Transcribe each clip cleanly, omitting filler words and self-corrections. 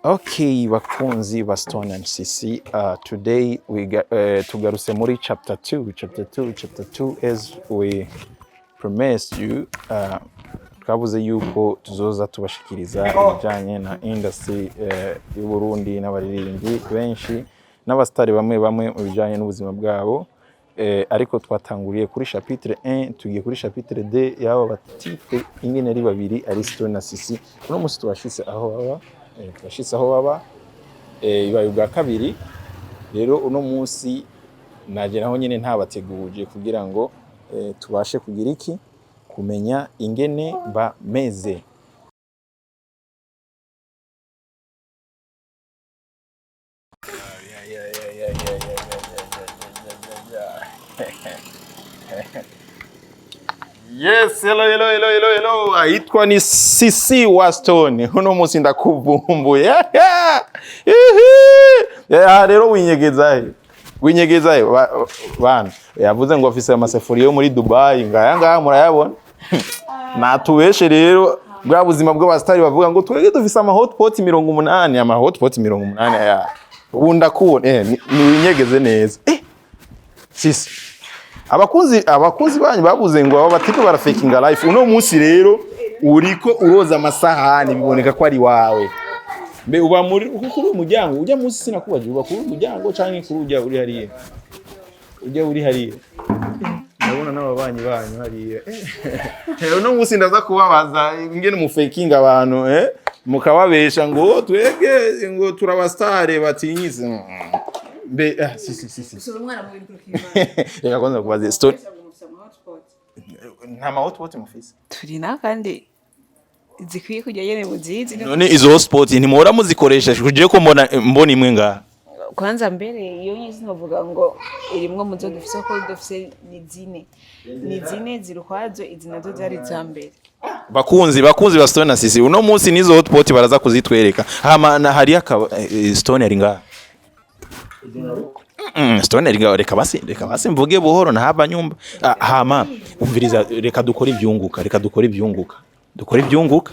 Okay, bakunzi ba Stone and CC, today we got, tugarutse muri chapter 2, chapter 2, chapter 2 as we promised you. Twavuze yuko tuzoza tubashikiriza ibijanye na industry y'u Burundi n'abaririmbyi benshi n'abastari bamwe bamwe mu bijanye n'ubuzima bwabo. Ariko twatanguriye kuri chapitre 1, tugiye kuri chapitre 2 y'aba batipe ingene ari babiri, ari Stone na Sisi. Uno munsi tubashitse aho baba, tubashitse aho baba, ibaye ubwa kabiri rero. Uno munsi naje naho nyene ntabateguje kugira ngo tubashe kugira iki, kumenya ingene bameze. Yes, hello, hello, hello, hello, hello. Ahitwa ni Sisi wa Stone. Uno munsi ndakuvumbuye. Ya rero winyegeza he? Winyegeza he? Bana. Yavuze ngo afise amasafuriya yo muri Dubai. Ngaya ngaya murayabona. Natubeshe rero bwa buzima bw'abastari bavuga ngo twebwe dufise ama hotpot 80, ama hotpot 80 ya. Ubu ndakubona, ni winyegeze neza. Sisi. Abakunzi banyu babuze ngo aba batipe barafekinga life. Uno munsi rero uriko uroza amasahani, biboneka ko ari wawe. Mbe uba muri kuri uyu muryango ujya munsi? Sinakubaje, uba kuri uyu muryango canke kuri ujya uri hariya? Ujya uri hariya, ndabona n'ababanyi banyu hariya. Uno munsi ndaza kubabaza ingene mufekinga abantu, mukababesha ngo twebwe ngo turabastare batinyitse. Mbe si si si si. Gusoza umwana mu bintu k'Imana. Reka kwanza kubaze Stone, nta ma hotpot mufise? Turi na kandi zikwiye kujya nyene muzizi. None izo hotspot ntimuhora muzikoresha? Kugiye ko mbona imwe ngaha. Kwanza mbere iyo nyine sinovuga ngo irimwo muzo dufise, ko dufise ni zine, ni zine ziri ukwazo, izi nazo zari iza mbere. Bakunzi ba Stone na Sisi, uno munsi nizo hotpot baraza kuzitwereka. Hama na hari akaba Stone ari ngaha. Stone ari ngaha. Reka basi mvuge buhoro ntahava nyumba. Hama umviriza, reka dukore ivyunguka, reka dukore ivyunguka, dukore ivyunguka.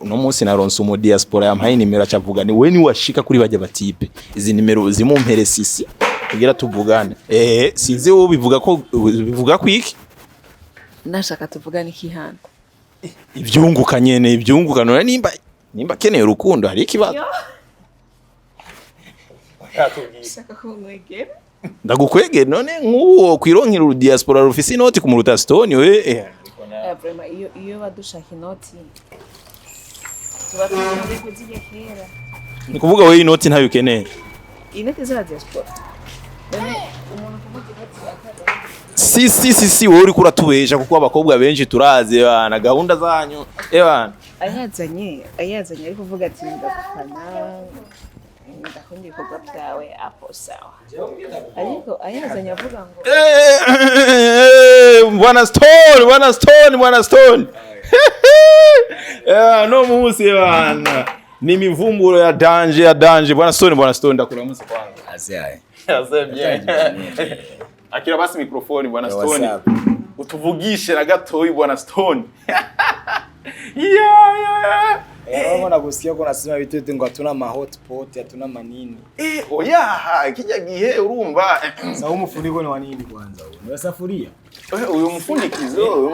Uno munsi naronse umu diaspora yampaye nimero, acavuga ni we ni washika kuri bajya batipe izi nimero zimumpere Sisi kugira tuvugane. Sinzi wowe bivuga ko iki? Nashaka tuvugane ikihanda. Ivyunguka nyene, ivyunguka. None nimba akeneye urukundo, hari ikibazo? Shaka ko mwegera. Ndagukwege. None nk'uwo kwironkera uru diaspora rufise inoti kumuruta Stone we. Vraiment, iyo badushaka inoti tuba turi kuzirya kera. Ni kuvuga we inoti ntayo ukeneye? Inoti za diaspora. None umuntu kumuha inoti akaza Si si si si, wowe uriko uratubesha kuko abakobwa benshi turazi bana gahunda zanyu bana. Ayazanye ari kuvuga ati ndagufana, ndakunda ibikorwa byawe, apo sawa, ariko ayazanye avuga ngo Bwana Stone, bwana Stone, bwana Stone. No munsi bana ni mivumburo ya danger, ya danger. Bwana Stone, bwana Stone, ndakuramutse kwanza. Aziaye. Assez bien. Akira basi mikrofoni, bwana Yo, what's Stone. up? Utuvugishe na gatoyi, bwana Stone. Yeah. Urabona gusikia ko nasema vitu eti ngo hatuna ma hotpot, hatuna manini. Oya, kijya gihe urumva. Sasa huu mfuniko ni wa nini kwanza huu? Ni wa safuria? Uyu mufundikizo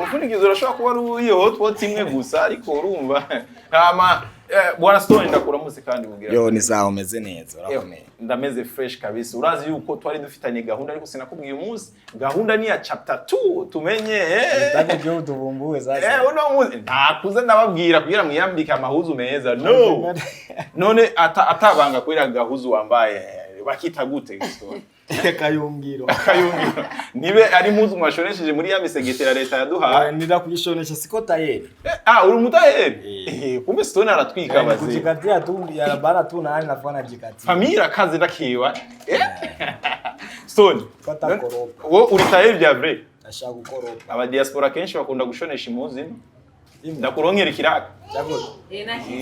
urashobora kuba ari iyo hotpot imwe gusa, ariko urumva. Hama bwana Stone, ndakuramutse kandi bugira. Yo, ni sawa, umeze neza, urakomeye. Ndameze fresh kabisa. Urazi yuko twari dufitanye gahunda, ariko sinakubwiye umunsi. Gahunda ni ya chapter 2, tumenye. Nataka ujue utuvumbue sasa. Uno munsi ntakuze ndababwira kugira mwiyambike amahuzu meza. No. None atabanga kubera gahuzu wambaye bakita gute, Stone? Kayungiro. Kayungiro. Nibe ari impuzu mwashonesheje muri ya misegetera leta yaduhaye. Nida kujishonesha, siko tayari. Ah, uri umutayeri? Kumbe Stone aratwika bazi. Kujikatia tu ya bara tu na hali nafanya jikatia. Famille akazi ndakiwa. Stone. Fata koropa. Wowe uri tayeri bya vrai? Ndashaka gukoropa. Aba diaspora kenshi bakunda gushonesha impuzu ino. Ndakuronkera ikiraka. Chako.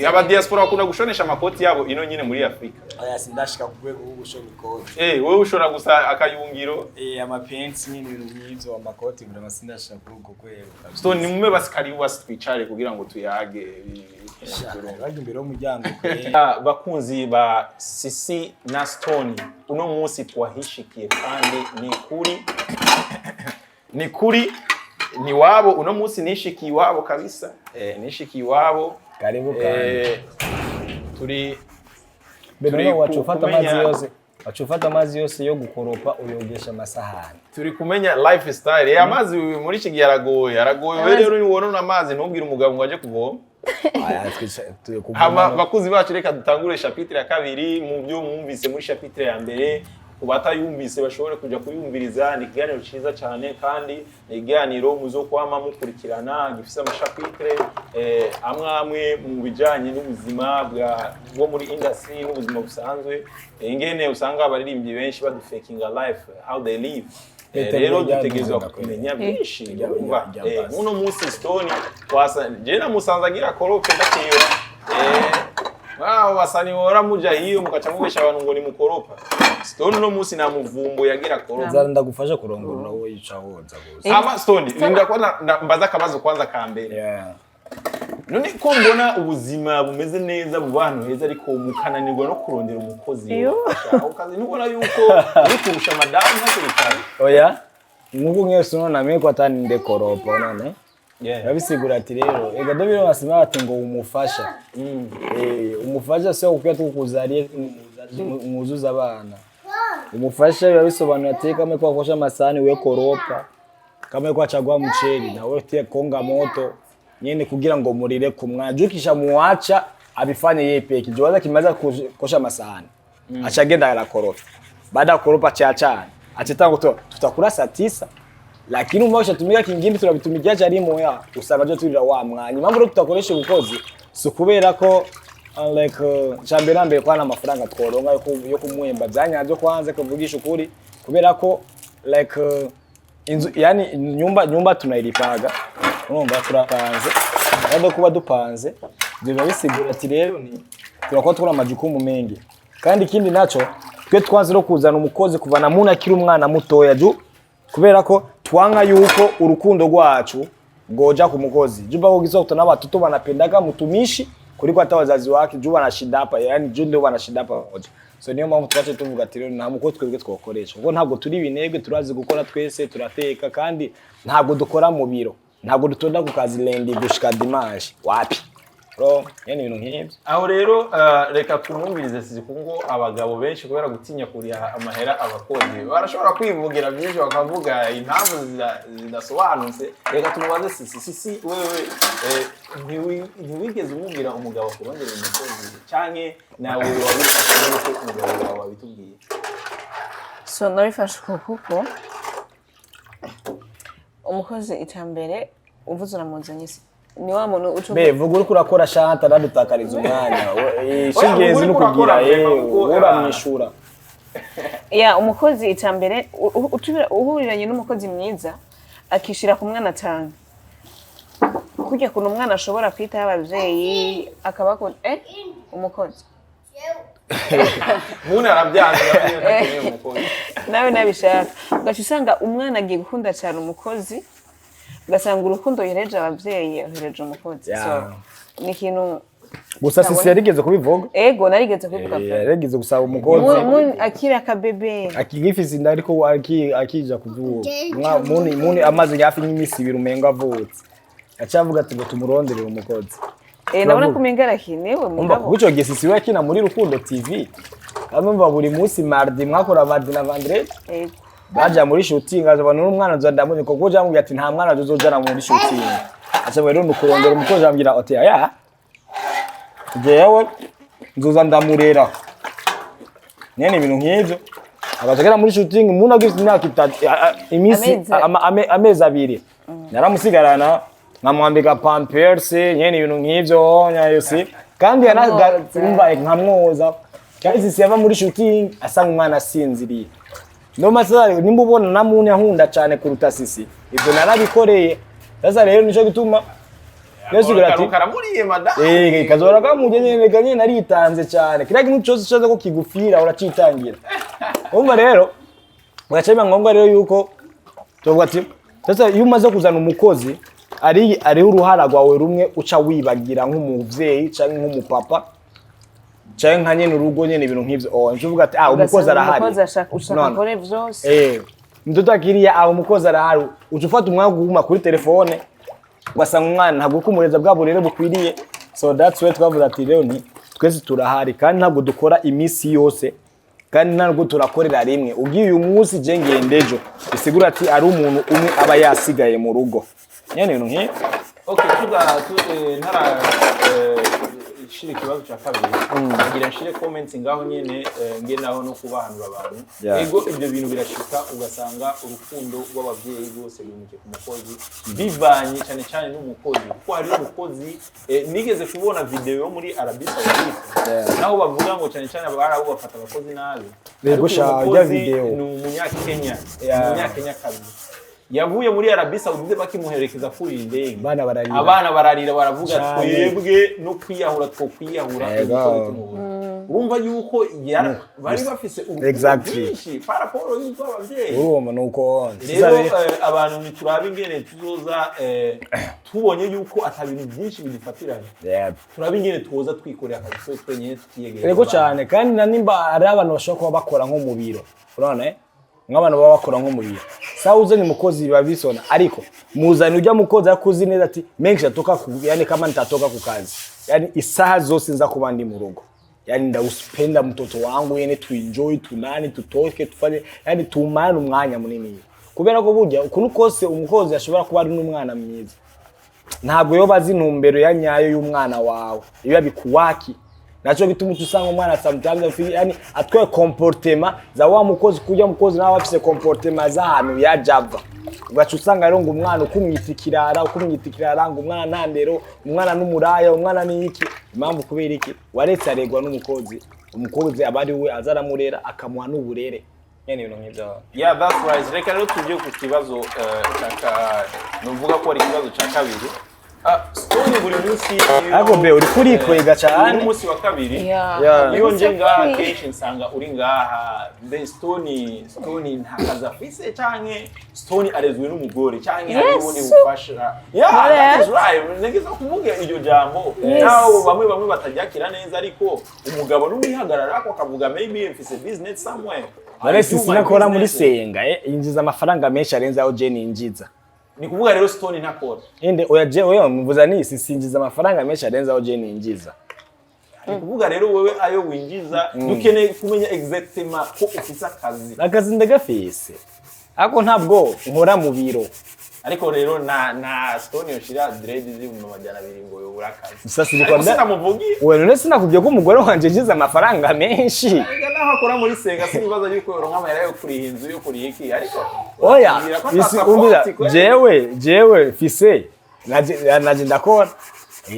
Aba diaspora bakunda gushonesha amakoti yabo ino nyine muri Afrika. Oya, sindashika ku rwego rwo gushona ikoti. Wowe ushobora gusa akayungiro. Amapensi nyine, ibintu nk'ivyo, amakoti, vraiment sindashika kuri urwo rwego kabisa. Stone, ni mume basi, karibu basi twicare kugira ngo tuyage. Bajya imbere y'umuryango kwe. Bakunzi ba Sisi na Stone, uno munsi twahishikiye kandi ni kuri ni wabo. Uno munsi nishikiye iwabo kabisa, nishikiye iwabo. Karibu kandi. Turi Mbere turi none waca ufata amazi yose, waca ufata amazi yose yo gukoropa uyogesha amasahani. Turi kumenya lifestyle. Amazi muri iki gihe aragoye, aragoye. We rero niwonona amazi, ntubwire umugabo ngo aje kuvoma. Aya, turi kuvoma. Hama bakuzi bacu, reka dutangure chapitre ya kabiri mu byo mwumvise muri chapitre ya mbere. Ku batayumvise bashobore kuja kuyumviriza. Ni ikiganiro ciza cyane kandi ni ikiganiro muzokwama mukurikirana, gifise ama chapitre amwe amwe mu bijanye n'ubuzima bwo muri industry n'ubuzima busanzwe, ingene usanga abaririmbyi benshi badufekinga life, how they live. Leta Rero ryaduze dutegerezwa ndakwe. kumenya byinshi. Urumva, Rya basi. uno munsi Stone twasa je namusanze agira korope ndakiyora. Wao wasani wora muja hiyo mukaca mubesha abantu ngo ni mukoropa. Stone uno munsi namuvumbuye agira koropa. Nzara ndagufasha kurongora, wowe yica woza gusa. Ama Stone, ndakubona mbaza akabazo kwanza ka mbere. Yeah. None ko mbona ubuzima bumeze neza, buba ahantu heza, ariko mukananirwa no kurondera umukozi Iyo. wabafasha. Ako kazi ntubona yuko uri kurusha madamu hakiri kare? Oya, nkuko mwese unaona mimi kwa tani ndekoropa, unaona. Yeah. Babisigura ati rero ega dobiro basema bati ngo umufasha, umufasha sio kukia tu kukuzalia mwuzuza abana. Umufasha biba bisobanura ati kama kwa kosha masahani we koropa, kama kwa chagua mcheli na wewe tia konga moto nyene kugira ngo murire ku mwanya ukisha muacha abifanye yeye peke juu kimaliza kosha masahani achagenda arakoropa, baada ya kukoropa chachana achetanga tutakula saa 9, lakini umwe ushatumika kingine tunabitumikia cha moya usanga byo turira wa mwanya. Impamvu rero tutakoresha ubukozi si ukubera ko like cambere na mbere kwa amafaranga tworonka yo kumuhemba byanyaje kwanza kuvugisha ukuri, kubera ko like inzu, yani nyumba tunailipaga, urumva turapanze. Rero kuba dupanze biba bisigura ati rero ni turakuba tubona majukumu mengi. Kandi ikindi naco twe twanze no kuzana umukozi kuva na muna akiri umwana mutoya juu kubera ko twanka yuko urukundo rwacu goja ku mukozi juba ko gizo n'abatoto banapendaga mtumishi kuliko hata wazazi wake juu wanashinda hapa, yani juu ndio wanashinda hapa moja. So niyo mpamvu twace tuvuga ati rero nta mukozi twebwe twokoresha, kuko ntabwo turi binebwe, turazi gukora twese, turateka kandi ntabwo dukora mu biro, ntabwo dutonda ku kazi lundi gushika dimanche, wapi bro, yani ibintu nk'ibyo. Aho rero reka tumwumvirize Sisi, kuko abagabo benshi kubera gutinya kuriha amahera abakozi barashobora kwivugira byinshi bakavuga impamvu zidasobanutse. Reka tumubaze Sisi. Sisi, wewe ntiwigeze umubwira umugabo kurondera umukozi, canke nawe wabifashe nk'uko umugabo wawe wabitubwiye? So nabifashe uko kuko umukozi icambere uvuze uramuzanye ni wa muntu uca Be vuga uriko urakora shanta nadutakariza umwanya. Ishingenzi Oya, ni uriko ukugira urakora kuko, uramwishura. Ya, umukozi icambere uhuriranye n'umukozi mwiza akishira ku mwana cyane, kurya kuntu umwana ashobora kwitaho abavyeyi akabakunda, umukozi. Muna arabyanze, akeneye umukozi. Nawe nabishaka ugaca usanga umwana agiye gukunda cyane umukozi, ugasanga urukundo yohereje abavyeyi yohereje umukozi. Ya. So ni ikintu Gusa Sisi yarigeze kubivuga. Ego, narigeze kubivuga. Yarigeze gusaba umukozi. Akiri akabebe. Akigifise inda ariko akija kuvuka. Muni amaze hafi nk'imisi 2 umengo avutse, aca avuga ati ngo tumuronderere umukozi. Ndabona Turavuga. ko umenga arakenewe. Umva, Mugabo kuko ico gihe Sisi we akina muri Rukundo TV, kandi umva buri munsi mardi mwakora, mardi na vendredi. Ego. Baja muri shooting, aza n'umwana nzo ndamubona kuko jamubwira ati nta mwana uzojana muri shooting. Aca rero nukurondera umukozi, ambwira ati aya jewe nzoza ndamurera nyene ibintu nk'ivyo. Agaca agera muri shooting umuntu agifite imyaka 3, imisi Amezi. amezi 2 naramusigarana, nkamwambika pampers nyene ibintu nk'ivyo nyayo kandi Nkamwoza. Umva, nkamwoza, kandi Sisi yava muri shooting asanga umwana asinziriye. No masaha nimba ubona namune ankunda cyane kuruta Sisi, ibyo narabikoreye. Sasa rero nico gituma Yesu ati karamuriye madamu. Kazora kamuje nyene nyene naritanze cyane. Kila kintu cyose cyaza ko kigufira uracitangira. Umva rero ugaca biba ngombwa rero yuko tuvuga ati sasa iyo umaze kuzana umukozi Ari ariho uruhara rwawe rumwe uca wibagira nk'umuvyeyi canke nk'umupapa canke nka nyene urugo nyene, ibintu nk'ivyo. Oh, nje uvuga ati: "Ah, umukozi Ugasanga arahari." Umukozi ashaka, ushaka None. akore vyose. Mtoto akilia: "Ah, umukozi arahari." Uca ufata umwanya wo kuguma kuri telefone, ugasanga umwana ntabwo kumureza bwa burere bukwiriye. So that's why twavuze ati rero ni twese turahari, kandi ntabwo dukora iminsi yose, kandi ntabwo turakorera rimwe. Ugiye uyu munsi, je ngende ejo, bisigura ati ari umuntu umwe aba yasigaye mu rugo nyene, ibintu nk'ivyo. Okay, tuga tu, ntara shira ikibazo cya kabiri, ngira nshire comments ngaho nyene, nge naho no kubahanura abantu. Ego, ibyo bintu birashika, ugasanga urukundo rw'ababyeyi rwose rwimukiye ku mukozi, bivanye cyane cyane n'umukozi, kuko hari umukozi, nigeze kubona video yo muri Arabie Saoudite, naho bavuga ngo cyane cyane abarabu bafata abakozi nabi. Yego. Ariko Sha, uyu ijya mukozi video. ni umunyakenya, umunyakenyakazi yavuye muri Arabie Saoudite, bakimuherekeza kuri indege, Abana bararira. Abana bararira, baravuga: Cane. "Twebwe no kwiyahura twokwiyahura, umukozi tumubona." Urumva yuko bari bafise urukundo rwinshi par rapport y'uko abavyeyi. Urumva nuko Rero abantu niturabe ingene tuzoza, tubonye yuko ata bintu byinshi bidufatiranye, turabe ingene tuza twikorera akazi twe twenyene, tukiyegereza Yego abantu. cyane. Kandi na nimba ari abantu bashobora kuba bakora nko mu biro, urabona, nk'abantu baba bakora nko mu biro, sawa, uzanye umukozi biba bisona, ariko muzanye ujya mukozi ariko uzi neza ati menshi atoka ku, yani kama nitatoka ku kazi, yani isaha zose nza kuba ndi mu rugo, yani ndauspenda mtoto wangu, yani tuenjoy, tunani, tutoke, tufanye, yani tumane umwanya munini, kubera ko burya ukuntu kose umukozi ashobora kuba ari n'umwana mwiza, ntabwo yoba azi intumbero ya nyayo y'umwana wawe iyo bikuwaki. Naco gituma usanga umwana sometimes yani atwaye comportement za wa mukozi, kurya mukozi nawe afise comportement z'ahantu yaje ava, ugaca usanga rero ngo umwana ukumwita ikirara, ukumwita ikirara, ngo umwana nta ndero, umwana n'umuraya, umwana ni iki. Impamvu kubera iki? Waretse aregwa n'umukozi. Umukozi aba ari we aza aramurera, akamuha n'uburere nyene, ibintu nk'ivyo. Yeah, that's right. Reka rero tujye ku kibazo nuvuga ko ari ikibazo cya kabiri. Ah, Stone, buri munsi Ariko be, uriko urikwega cane. Uyu munsi wa kabiri. Yeah. Iyo nje ngaha kenshi nsanga uri ngaha. Mbe Stone, Stone nta kazi afise, canke Stone arezwe n'umugore, canke hari Yes. ubundi bufasha? Yeah, that is right. Nigeze kuvuga iryo jambo. Naho bamwe bamwe bataryakira neza, ariko umugabo n'umwihagarara ko akavuga: "Maybe mfise business somewhere." None I do my sinakora muri business. Senga, yinjiza amafaranga menshi arenze aho je ninjiza. Ni kuvuga rero Stone ntakora? Inde? Oya, je oya, mvuza ni sinjiza amafaranga menshi arenze aho je ninjiza. Ni kuvuga rero wewe ayo winjiza, dukeneye kumenya exactement ko ufise akazi. Akazi ndagafise, ariko ntabwo nkora mu biro. Ariko rero na Stone yoshira dread z'ibihumbi 200 ngo yobura akazi. Gusa siriko Ariko sinamuvugiye. We, none sinakubwiye ko umugore wanje yinjiza amafaranga menshi? Erega naho akora muri Senga, sinibaza yuko yoronka amahera yo kuriha inzu, yo kuriha iki, ariko Oya. uratubwira ko Isi ata umvira. support kweli. Jewe fise naje ndakora,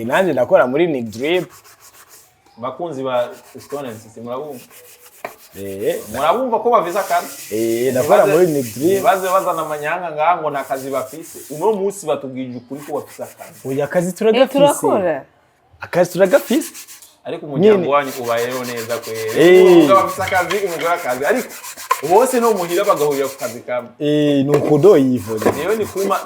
nanje ndakora muri Nick Drip. Bakunzi ba Stone and Sisi, murabumva? Eh. Murabumva ko bafise akazi? Ndakora muri Nick Drip. Baze bazana amanyanga ngaha ngo nta kazi bafise. Uno munsi batubwije ukuri ko bafise akazi. Oya, akazi turagafise. Turakora. Akazi turagafise. Ariko umuryango Nyene. wanyu ubayeho neza kweri. Umugabo afise akazi, umugore akazi, ariko bose no muhira bagahurira ku kazi kamwe. Nuko do yivuze. Niyo ni kuma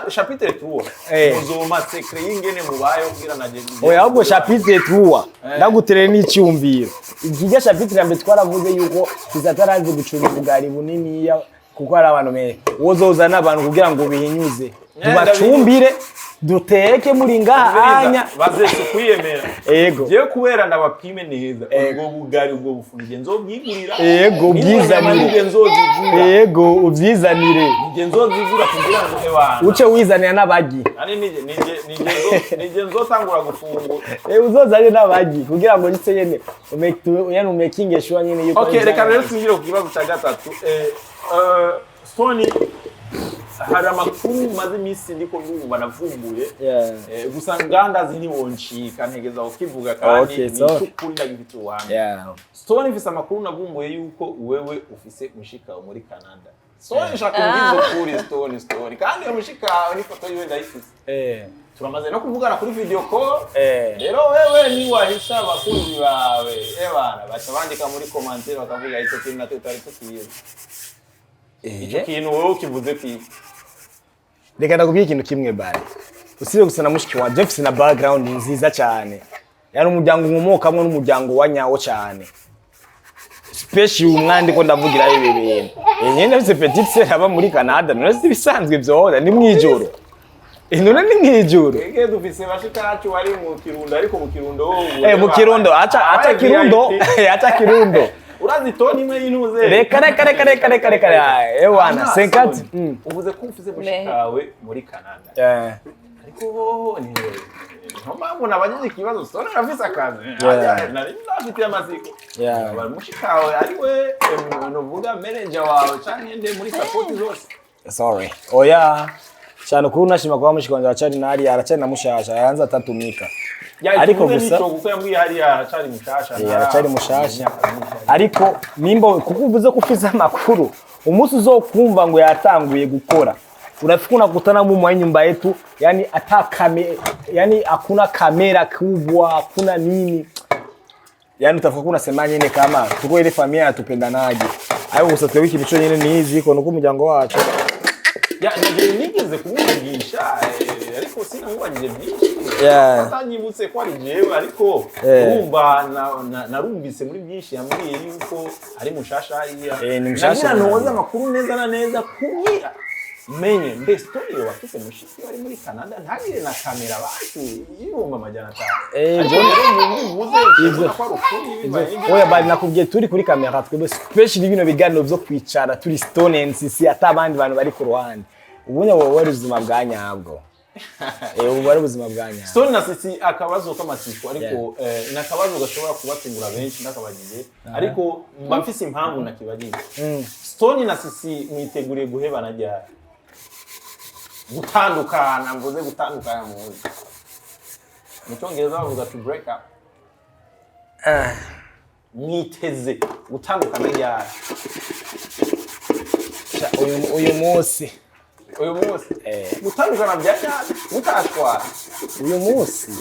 chapitre 3. Muzoma secret y'ingene mubayeho kugira na Oya, ahubwo chapitre 3 ndaguterere n'icyumviro. Ikijya chapitre ya mbere twaravuze yuko tuzatarazi gucunga ubugari buniniya, kuko hari abantu benshi. Wozozana abantu kugira ngo bihinyuze, tubacumbire, duteke muri ngaha anya. Bazese kwiyemera. Ego. Jewe kubera ndabapime neza, Ego. ubwo bugari, ubwo bufu nzobwigurira. Ego, ubwizanire. Nige nzozigura. Ego, ubyizanire. Nige nzozigura kugira ngo ebana. Uce wizanira n'abagi. Ani nije nzotangura gufungura. Uzozane n'abagi kugira ngo nise nyene yani umekinge sure nyene yuko Okay, reka rero twinjire ku kibazo cya gatatu. Stone, hari amakuru maze iminsi ndiko ndumva navumbuye. Gusa ngandazi ntiwoncika, ntegeza kukivuga kandi Okay, ni so. icy'ukuri, ndagifite ubuhamya. Stone, mfise amakuru navumbuye yuko wewe ufise mushikawe muri Canada. Stone, nshaka umbwize ukuri, Stone, Stone. Kandi uyo mushikawe n'ifoto yiwe ndayifise. Turamaze no kuvugana kuri video call. Rero wewe niwahisha abakunzi bawe, ebana baca bandika muri commentaire bakavuga icyo kintu natwe tutari tukizi. Icyo kintu wowe ukivuze kwiki? Reka ndakubwira ikintu kimwe, bari usibye gusa na mushiki wanje, mfise na background nziza cyane, yani umuryango nkomokamwo n'umuryango wa nyawo cyane, special umwandiko ndavugira ibi bintu. Nyene mfise petite sœur aba muri Canada. None si ibisanzwe vyohora ni mwijoro? None ni mwijoro? Ege dufise bashikacu bari mu Kirundo, ariko mu Kirundo bo Mu Kirundo aca Kirundo, aca Kirundo. Urazi toni imwe y'intuze? Reka, reka, reka, reka, reka, reka. Ewana 50. Uvuze ko ufise mushikawe muri Canada, ariko bo ni niyo mpamvu nabajije ikibazo. Sone arafise akazi? Nari ndafitiye amatsiko. Aba mushikawe ari we novuga manager wawe canke nde muri support zose? Sorry, oya cyane kuri unashima kuba mushiki wanje aracari nari aracari na mushasha, yanze atatumika. Ariko ariko gusa- kuko yambwiye hariya aracari mushasha. Aracari mushasha, ariko nimba kuko uvuze ko ufise amakuru, umunsi uzokumva ngo yatanguye gukora, unafika unakutana mu mwa nyumba yetu, yani ata kame, yani hakuna kamera kubwa, hakuna nini, yani utafuka unasema nyene kama tuko ile familia yatupendanaje. Ariko gusa twebwe ikintu cyo nyene nizi ko nuko umuryango wacu Ya, nigeze kumuvugisha, ariko sinamubajije byinshi. Atanyibutse ko ari jewe, ariko urumva narumvise muri byinshi yambwiye yuko ari mushasha hariya. Ni mushasha. Nagira noza amakuru neza na neza kugira menye mbe story yoba afise mushiki wari muri Canada ntagire na kamera bacu y'500,000. Ariko rero ubu uvuze ubona ko ari ukuri bibaye n'ibyo. Oya, bari nakubwiye turi kuri kamera twebwe, especially bino biganiro vyo kwicara turi Stone and CC, ata abandi bantu bari ku ruhande, ubunya wowe wari ubuzima bwa nyabwo. Ubu ari ubuzima bwa nyabwo. Stone na Sisi, akabazo k'amatsiko, ariko ni akabazo gashobora kubatungura benshi ndakabagize, ariko mba mfise impamvu nakibagize. Stone na Sisi mwiteguriye guhebana ryari? Gutandukana, mvuze gutandukana, muzi mu Cyongereza bavuga to break up. Mwiteze gutandukana ryari? Uyu munsi. Uyu munsi? Eh. Gutandukana bya nyabyo mutashwara? Uyu munsi.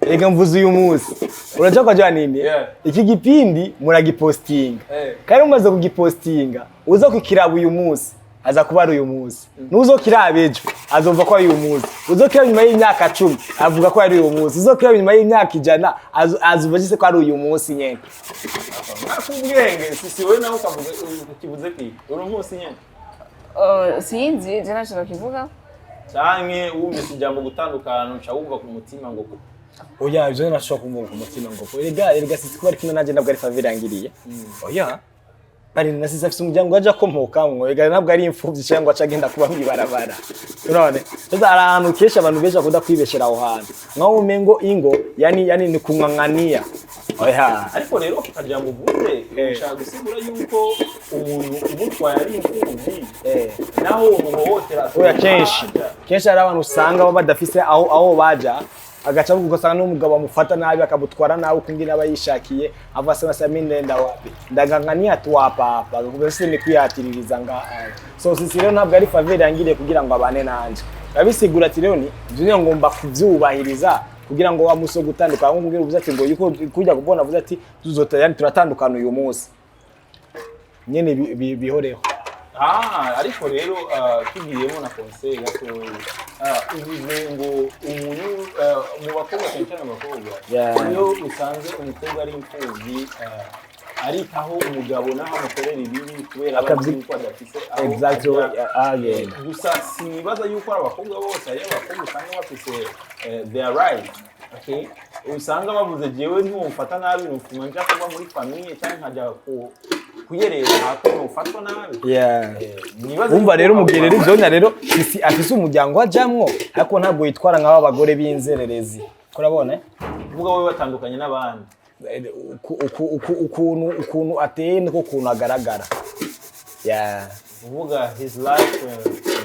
Reka mvuze uyu munsi, uraja kwa nini? Iki gipindi muragipostinga, kandi mumaze kugipostinga, uza kukiraba uyu munsi aza kuba ari uyu munsi, n'uzokiraba ejo azumva ko ari uyu munsi, uzokiraba nyuma y'imyaka 10 avuga ko ari uyu munsi, uzokiraba nyuma y'imyaka 100 azumva agise ko ari uyu munsi nyene. Nakubwenge Sisi, wowe nawe ukavuga ukivuze kwiki uyu munsi nyene? Sinzi, je ntacyo kivuga. Canke wumvise ijambo gutandukana uca wumva ku mutima ngo Oya, ivyo nashobora kumva ku mutima ngo erega Sisi kuba ari kumwe nanje ntabwo ari faveur yangiriye. Oya, bari na Sisi afise umuryango aja akomokamwo. Erega ntabwo ari imfuvyi cyangwa aca agenda kuba mw'ibarabara. None sasa hari ahantu kenshi abantu benshi bakunda kwibeshera, aho hantu nkaho umengo ingo yani ni kung'ang'ania. Oya. Ariko rero ku kajambo uvuze, ushaka gusigura yuko umuntu umutwaye ari imfuvyi, naho umuhohotera? Oya, kenshi kenshi hari abantu usanga baba badafise aho baja, agaca avuga, ugasanga n'umugabo amufata nabi, akamutwara nabi ukundi aba yishakiye, ava asema sasa mimi ndenda wapi? Ndangangania tu hapa hapa, kuko sisi ni kwiyatiririza nga. So Sisi rero ntabwo ari faveur yangiriye kugira ngo abane nanje. Babisigura ati rero ni ivyo ngomba kuvyubahiriza kugira ngo wa musi wo gutandukana, nko kubwira uvuze ati ngo yuko kujya kubona avuze ati tuzota, yani turatandukana uyu munsi nyene, bihoreho. Ah, ariko rero tugiyemo na conseil gatoya. Uvuze ngo umuntu mu bakobwa, cyane cyane abakobwa, iyo usanze umukobwa ari imfubyi, aritaho umugabo naho amukorera ibibi kubera aba azi yuko adafise aho ajya. Agenda. Gusa sinibaza yuko ari abakobwa bose. Hariyo abakobwa usanga bafise their right, okay? Usanga bavuze jewe ntiwumfata nabi, nufuma nja kuba muri famille cyangwa nkajya kuyerera hako nufatwa nabi. Nibaza Umva yuko rero umubwire rero abo ivyo rero Sisi afise umuryango ajamwo, ariko ntabwo yitwara nk'aba bagore b'inzererezi, kurabona, eh? Kuvuga wowe batandukanye n'abandi. Ukuntu ateye niko ukuntu agaragara, yeah. Kuvuga his life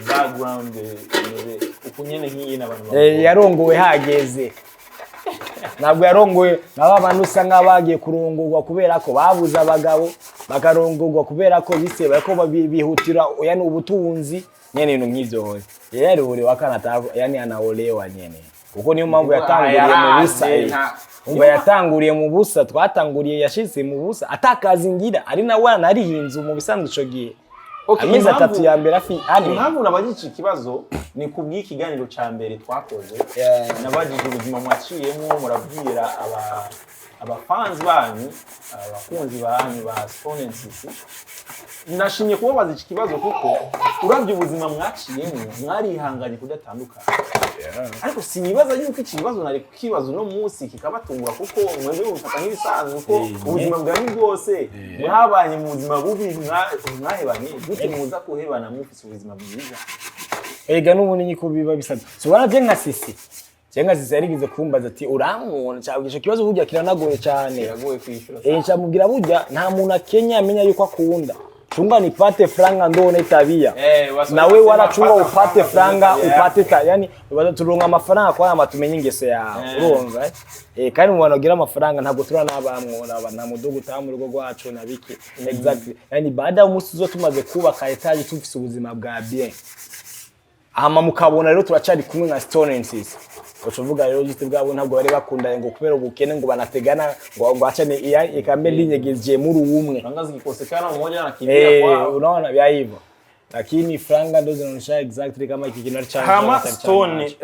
background imeze uku nyene nk'iyi n'abantu babona. Yarongowe hageze, ntabwo yarongowe nabo bantu usanga bagiye kurongorwa kubera ko babuze abagabo, bakarongorwa kubera ko biseba ko bihutira yani ubutunzi nyene, ibintu nk'ivyo. Hoya, yari akana yani anaolewa nyene, kuko niyo mpamvu yatanguriye mu busa. Yaraje, Umva, yatanguriye mu busa, twatanguriye yashitse mu busa atakazi ngira, ari nawe anarihinze mu bisanzwe ico gihe. Okay, Amezi 3 ya mbere, afi 4. Impamvu nabajije iki kibazo ni kubw'ikiganiro ca mbere twakoze. Nabajije ubuzima mwaciyemo, murabwira aba abafanzi banyu, abakunzi banyu ba Stone and Sisi. Nashimye kubabaza iki kibazo kuko uravye ubuzima mwaciyemo, mwarihanganye kudatandukana, ariko sinibaza yuko iki kibazo nari kukibaza uno munsi kikabatungura, kuko mwebwe mubifata nk'ibisanzwe, kuko ubuzima bwanyu bwose mwabanye mu buzima bubi. Mwahebanye gute? Muza kuhebana mufise ubuzima bwiza? Ega n'ubundi niko biba bisabye. So ubona je nka Sisi yarigeze kumbaza ati: "Urankunda?" Cyangwa ico kibazo burya kiranagoye cyane. Biragoye kwishyura. Ncamubwira burya nta muntu akenya amenya yuko akunda. Chunga nipate franga ndo tabia. Waswahili Nawe wanasema warachunga pata upate franga yeah. upate ta, yani turonka amafaranga kwa ama tumenye ingeso yawe. Urumva, eh? Kandi mu bantu bagira amafaranga ntabwo tura n'abamwona aba nta mudugu utaha mu rugo rwacu na biki. Exactly, yani baada y'umunsi tuzo tumaze kubaka étage, tufise ubuzima bwa bien, hama mukabona rero turacari kumwe nka Stone and Sisi, uca uvuga rero juste bwabo ntabwo bari bakundanye ngo kubera ubukene, ngo banategana ngo achane iya ikambe linyegeje muri umwe. Franga zikikosekana, mmoja anakimbia kwao. Unaona vya hivyo, lakini franga ndo zinaonyesha exactly kama iki kintu ari Hama Stone,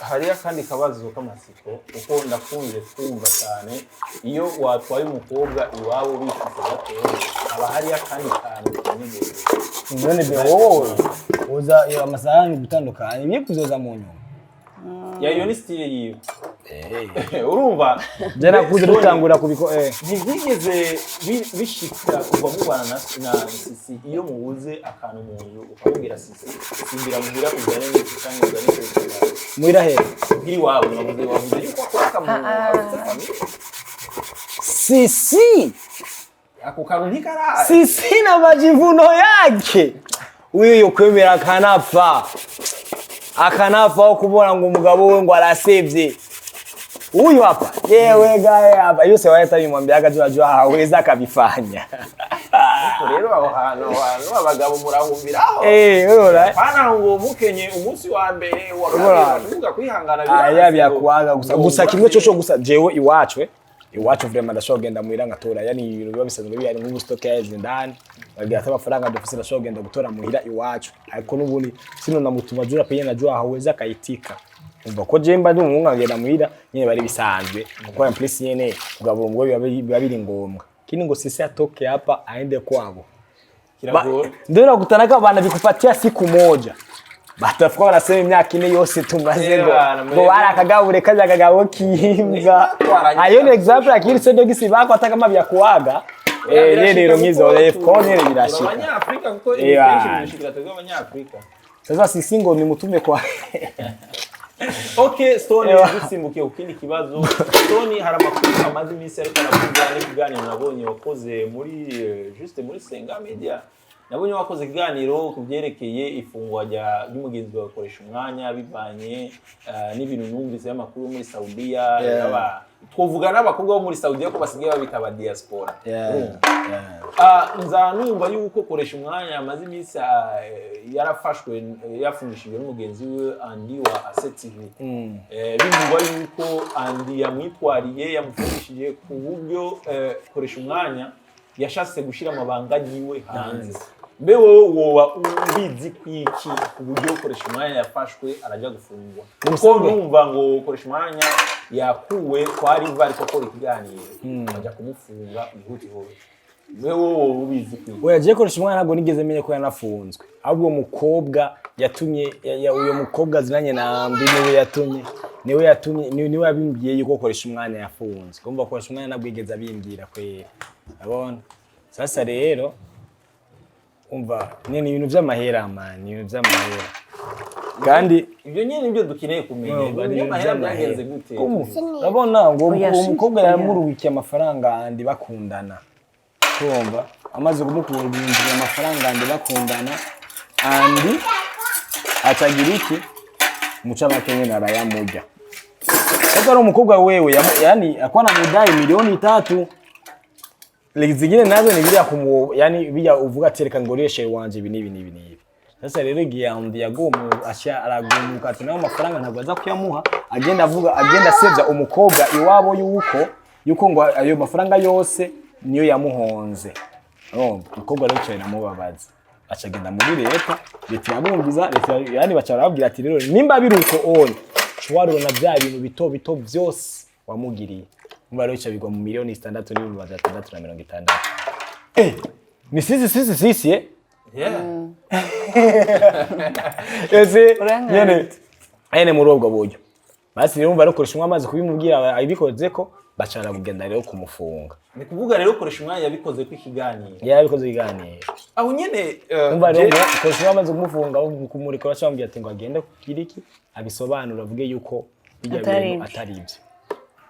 hariyo akandi kabazo k'amatsiko, kuko ndakunze kumva cyane iyo watwaye umukobwa iwabo bifise gatoya, haba hariyo akandi kantu kinyegeje. None be wowe uza iyo amasahani gutandukanye ibiye kuzoza mu nyuma. Ya, iyo ni style yiwe, urumva. Je nakuze dutangura kubiko. Ntibyigeze bishika kuva mubana na Sisi, iyo mubuze akantu mu nzu ukamubwira: "Sisi, simbira muhira uzane n'iki cyangwa uzane iki"? Muhira he? Muhira iwawe. Wavuze yuko akora mu afise famille. Sisi. Ako kantu ntikara Sisi na majivuno yake, huyu yokwemera akanapfa, akanapfa aho kubona ngo umugabo we ngo arasevye. Huyu hapa yewe gaye hapa yose wayetabimwambiaga jua jua hawezi akabifanya. Rero aho hantu abagabo murahumbiraho. Urabona. Pana ngo mukenye umunsi wa mbere, wa Urabona. kabiri, kuvuga kwihangana. Aya Biranze byakuwaga gusa ngo gusa kimwe cyo gusa jewe iwacu, iwacu vraiment ndashobora kugenda muhira ngatora, yani ibintu biba bisanzwe bihari, nk'ubu stock yaheze ndani, bagira ati amafaranga dufise, ndashobora kugenda gutora muhira iwacu, ariko n'ubundi sino namutuma jura penye najua hawezi akaitika. Umva ko je mba ndi umuhungu nkagenda muhira nyene bari bisanzwe, kuko en plus nyene kugabura umugore biba biri ngombwa, kini ngo Sisi atoke hapa aende kwabo. Kiragoye. Ndio nakutanaka bana vikupatia siku moja, batafuka wanasema imyaka 4 yose tumaze ngo bana, ngo barakagabure kaja kagabo kimbwa. Ayo ni example, lakini sio ndio gisi bako hata kama vyakuaga rero ngizo ko nyene birashika. Abanyafrika kuko ibi kenshi birashikira twebwe Abanyafrika. Sasa Sisi ngo nimutume kwa Okay, Stone, Ewa. dusimbukiye ku kindi kibazo. Stone, hari amakuru amaze iminsi ariko aravuga n'ikiganiro nabonye wakoze muri juste muri Senga Media. Nabonye wakoze ikiganiro ku byerekeye ifungwa ry'umugenzi wawe Koresha Umwanya, bivanye n'ibintu numvise y'amakuru yo muri Saudiya. Twovuga n'abakobwa bo muri Saudiya ko basigaye babita aba diaspora. Urumva? Nza numva yuko Koresha Umwanya amaze iminsi yarafashwe, yafungishijwe n'umugenzi we Andy wa ACTV. Bivugwa yuko Andy yamwitwariye, yamufungishije ku buryo Koresha Umwanya yashatse gushyira amabanga yiwe hanze. Mbe wowe woba ubizi kwiki ku buryo Koresha Umwanya yafashwe arajya gufungwa? Kuko numva ngo Koresha Umwanya yakuwe kwa Riva ariko akora ikiganiro, bajya kumufunga ihutihuti. Mbe wowe woba ubizi kwiki? Oya, je Koresha Umwana ntabwo nigeze menya ko yanafunzwe, ahubwo uwo mukobwa yatumye uyo mukobwa azinanye na Andy niwe yatumye niwe yabimbwiye yuko Koresha Umwanya yafunzwe. Kumva Koresha Umwanya ntabwo yigeze abimbwira kwera. Urabona sasa rero, umva nyene ibintu vy'amahera man, ibintu vy'amahera kandi Ibyo nyine nibyo dukeneye kumenya. Urumva, ni Ibyo ibintu mahera vy'amahera. byagenze gute? Urabona ngo Oya, uwo mukobwa oya. yamurubikiye amafaranga Andy bakundana. Urumva, amaze kumukundira amafaranga Andy bakundana, Andy acagira iki mucamake nyene arayamurya. Sasa ari umukobwa wewe yani akuwa anamudai milioni 3, zingine nazo ni biriya kumu, yani bijya uvuga ati: "Reka ngoreshe wanje ibi n'ibi n'ibi n'ibi." Sasa rero igihe Andy yagomu asha aragumuka ati nayo amafaranga ntabwo aza kuyamuha, agenda avuga, agenda asebya umukobwa iwabo yuko ngo ayo mafaranga yose niyo yamuhonze. Urumva umukobwa rero cyane namubabaza. Acagenda muri leta, leta irabumviza, leta yani baca barababwira ati: "Rero nimba biri uko onye cuwaruro na bya bintu bito bito byose wamugiriye." Umva rero, bica bigwa mu 6,660,000. Ni sisi sisi sisi. Ese Urankanze. nyene ene muri ubwo buryo basi rero, umva, rukoresha umwe amaze kubimubwira abikoze ko baca baragenda rero kumufunga. Ni kuvuga rero koresha umwanya yabikoze ko ikiganiro. Yarabikoze ikiganiro. Aho nyene Umva rero, ngo koresha umwe amaze kumufunga, kumureka, baca bamubwira ati ngo agende kukiriki abisobanura, avuge yuko bijya Atari bintu ibyo. atari ibyo.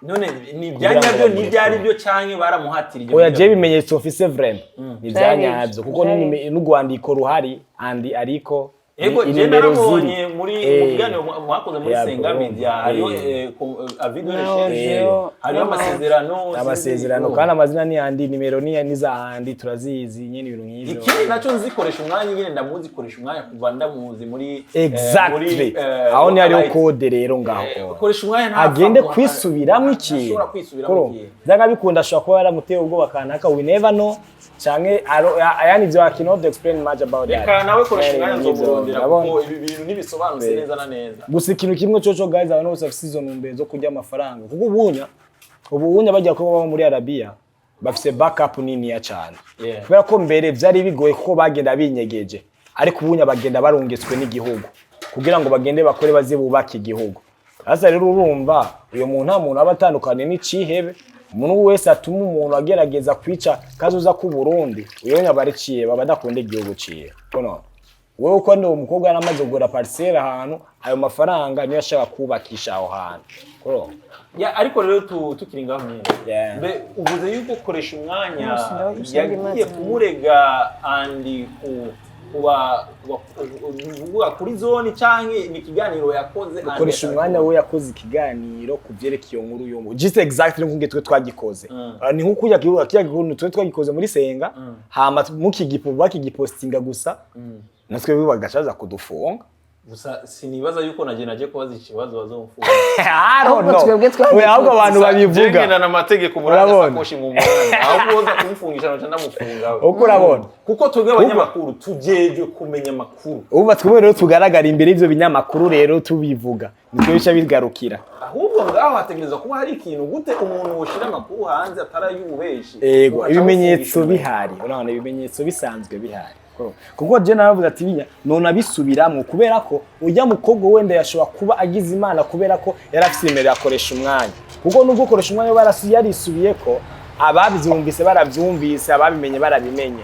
None ni Kugira ngo ibyanyabyo, ni bamurekure. ibyari byo canke baramuhatirije? Oya, je ibimenyetso mfise vraiment ni Vyari ivyanyavyo, kuko vyari n'urwandiko ruhari andi ariko Ego, je inimero ziri. narabonye muri mu kiganiro mwakoze muri Yego, Senga Media, hariyo avis de Na recherche, audio. hariyo amasezerano. Amasezerano kandi amazina ni yandi, nimero ni za handi turazizi nyene, ibintu nk'ivyo. Ikindi naco nzikoresha umwanya nyine, ndamuzi koresha umwanya kuva ndamuzi muri Exactly. muri, Aho ni hariho Light. code rero ngaho. Koresha umwanya nta Agende kwisubiramwo ikintu. Ntashobora kwisubiramo Kuro, ikintu. vyanga bikunda ashobora kuba yaramuteye ubwoba kanaka, we never know, canke ayandi ivyo I cannot explain much about that. Reka nawe koresha umwanya nk'ivyo, nzomurondera, urabona? kuko ibi bintu ntibisobanutse neza na neza. Gusa ikintu kimwe coco guys, abantu bose bafise izo ntumbero zo kurya amafaranga, kuko ubunya bajya kuba baba muri Arabia bafise backup niniya cane, kubera ko mbere vyari bigoye kuko bagenda binyegeje, ariko ubunya bagenda barungitswe n'igihugu kugira ngo bagende bakore, baze bubake igihugu. Sasa rero urumva, uyo muntu nta muntu aba atandukanye n'icihebe. Umuntu wese atuma umuntu agerageza kwica kazoza k'u Burundi, uyo nyaba ari ciye, baba adakunda igihugu ciwe. Kono wewe uko ni umukobwa yaramaze kugura parcelle ahantu, ayo mafaranga niyo ashaka kubakisha aho hantu. Kuro. Ya, ariko rero tukiri ngaho nyine, mbe uvuze yuko koresha umwanya Umushinga wo yagiye amazi. kumurega andi kuba kuvuga kuri zone, canke ni ikiganiro yakoze Andy? Ukoresha umwanya we yakoze ikiganiro ku vyerekeye iyo nkuru yo just exactly nk'uko twe twagikoze. Ah, ni nk'uko kiya gikuntu twe twagikoze muri Senga, hama mukigipo bakigipostinga gusa, natwe bagashaza kudufunga. Gusa sinibaza yuko naje kubaza ikibazo bazomfunga. I don't Ahubwo know. twebwe twagikoze. Oya, ahubwo abantu babivuga. Ngendana amategeko muri Urabona? agasakoshi mu muhanda, ahubwo woza kumfungisha noca ndamufunga we. Uko urabona. Kuko twebwe abanyamakuru tujejwe kumenya amakuru. Ubu twebwe rero tugaragara imbere y'ivyo binyamakuru, rero tubivuga nitwe bica bigarukira. Ahubwo ngaho hategerezwa kuba hari ikintu. Gute umuntu woshira amakuru hanze atari ay'ububeshi, Ego, ugaca ibimenyetso awufungisha? bihari, urabona ibimenyetso bisanzwe bihari, kuko je naravuze ati binya none abisubiramwo, kubera ko ujya mukobwa wenda yashobora kuba agize Imana, kubera ko yari afise nimero yakoresha umwanya, kuko nubwo ukoresha umwanya yarisubiye ko ababyumvise barabyumvise, ababimenye barabimenye,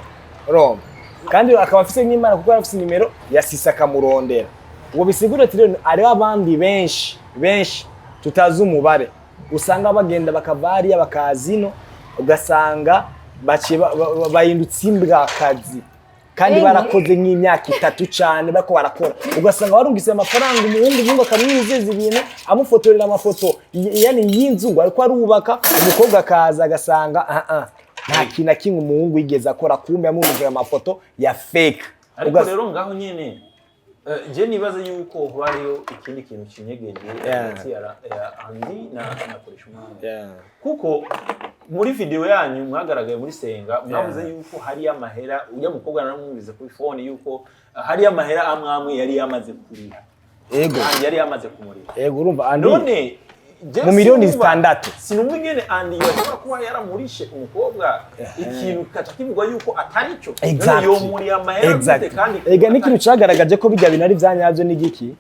urumva? Kandi akaba afise n'Imana kuko yari afise nimero ya Sisa akamurondera. Ubwo bisigura ati rero hariho abandi benshi benshi tutazi umubare, usanga bagenda bakava hariya bakaza ino, ugasanga baciye bahindutse imbwakazi kandi barakoze nk'imyaka 3 cane bako barakora, ugasanga barungise amafaranga umuhungu akamwizeza ibintu, amufotorera amafoto yani y'inzu ngo ariko arubaka, umukobwa akaza agasanga ah ah, nta kintu na kimwe umuhungu yigeze akora, kumbe yamurungikira amafoto ya fake. Ariko rero ngaho nyene, je nibaza yuko hoba hariyo ikindi kintu kinyegeje hagati ya Andy na Koresha umwanya, kuko muri video yanyu mwagaragaye muri Senga, mwavuze yuko hari amahera ujya mukobwa, naramwumvise kuri phone yuko hari amahera amwe amwe yari yamaze kuriha. Ego. Kandi yari yamaze kumuriha. Ego, urumva Andy None je Mu miliyoni 6. Sinumva ingene Andy yashobora kuba yaramurishe umukobwa ikintu kaca kivugwa yuko atari cyo. None yomuriye amahera gute? Kandi Ega n'ikintu cagaragaje ko bijya bintu ari vyanyavyo n'igiki,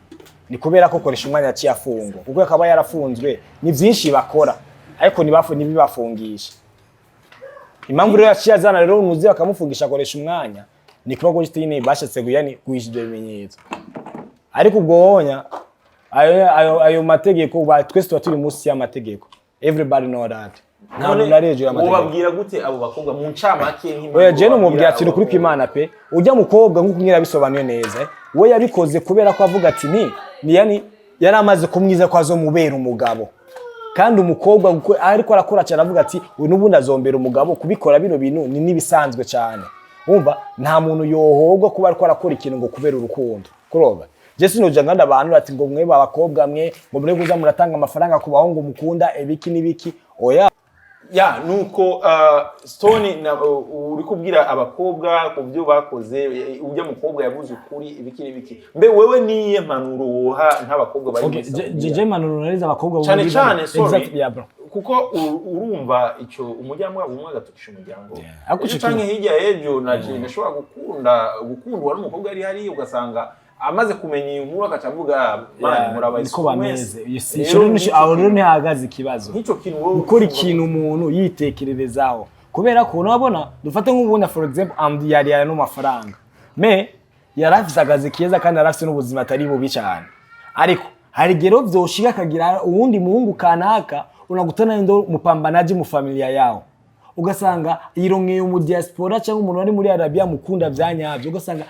ni kubera ko koresha umwanya yaciye afungwa, kuko akaba yarafunzwe ni vyinshi bakora, ariko ntibibafungisha. Impamvu rero yaciye azana rero nuzi bakamufungisha akoresha umwanya, ni kuba ko nyine bashatse yani guhisha ivyo bimenyetso. Ariko ubwo wonya ayo mategeko twese tuba turi munsi y'amategeko, everybody know that, nta muntu ari hejuru y'amategeko. Wobabwira gute abo bakobwa mu ncamake, nk'impanuro Oya, je numubwira wabwira ati abo ukuri bakobwa? kw'Imana pe, ujya mukobwa nk'uko nyine yabisobanuye neza, we yabikoze kubera ko avuga ati ni yani yari amaze kumwiza ko azomubera umugabo, kandi umukobwa ariko arakora cyane, avuga ati uyu n'ubundi azombera umugabo, kubikora bino bintu ni n'ibisanzwe cyane. Wumva nta muntu yohogwa kuba ariko arakora ikintu ngo kubera urukundo. Kuroba je sinoja nganda abantu ati ngo mwe abakobwa mwe ngo mure kuza muratanga amafaranga ku bahungu mukunda, ibiki n'ibiki, oya. Ya, nuko Stone na uri kubwira abakobwa ku byo bakoze, ujya mukobwa yavuze ukuri, ibiki n'ibiki. Mbe wewe niye mpanuro woha nk'abakobwa bari Okay, muri Saudiya? Je manuro nariza abakobwa Cyane bo muri- cyane, sorry. Exactly, yeah, bro. Kuko urumva icyo umuryango wabo umwe agatukisha umuryango. Ariko Ejo ico canke hirya y'ejo naje ndashobora gukunda gukundwa n'umukobwa ari hariya, ugasanga amaze kumenya iyi nkuru agaca avuga: "Man, murabaye Niko mwese." bameze. You see, Rero ico rero nk'icyo aho rero kintu- ntihahagaze ikibazo. Nk'icyo kintu wowe Gukora ucyumva ikintu umuntu yitekererezaho, kubera ko urabona, dufate nk'ubundi, for example, Amdi yari yari no mafaranga me yari afise akazi keza kandi yari afise n'ubuzima atari bubi cyane, ariko hari igihe rero vyoshika akagira uwundi muhungu kanaka unakutana ndo mupambanaji mu familia yao, ugasanga yironkeye mu diaspora cyangwa umuntu wari muri Arabia mukunda vya nyavyo, ugasanga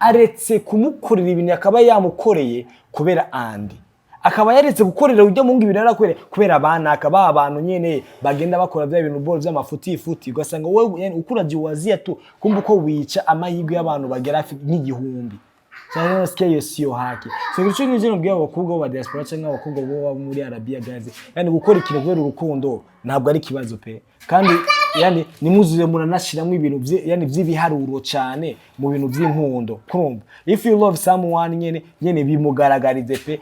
aretse kumukorera ibintu akaba yamukoreye kubera Andi, akaba yaretse gukorera ujya mu ibintu yarakoreye kubera abanaka ba bantu nyene bagenda bakora bya bintu boro by'amafuti futi, ugasanga wowe yani ukurajiwazia tu, kumva uko wica amahirwe y'abantu bagera hafi nk'igihumbi cyane. Nasikia hiyo sio haki. So ico ngicyo nabwiye abakobwa bo diaspora cyangwa abakobwa bo muri Arabia, guys, yani gukora ikintu kubera urukundo ntabwo ari ikibazo pe. Kandi yani nimuzuze muranashiramo ibintu yani vy'ibiharuro cyane mu bintu vy'inkundo. Kurumva, if you love someone, nyene nyene bimugaragarize pe.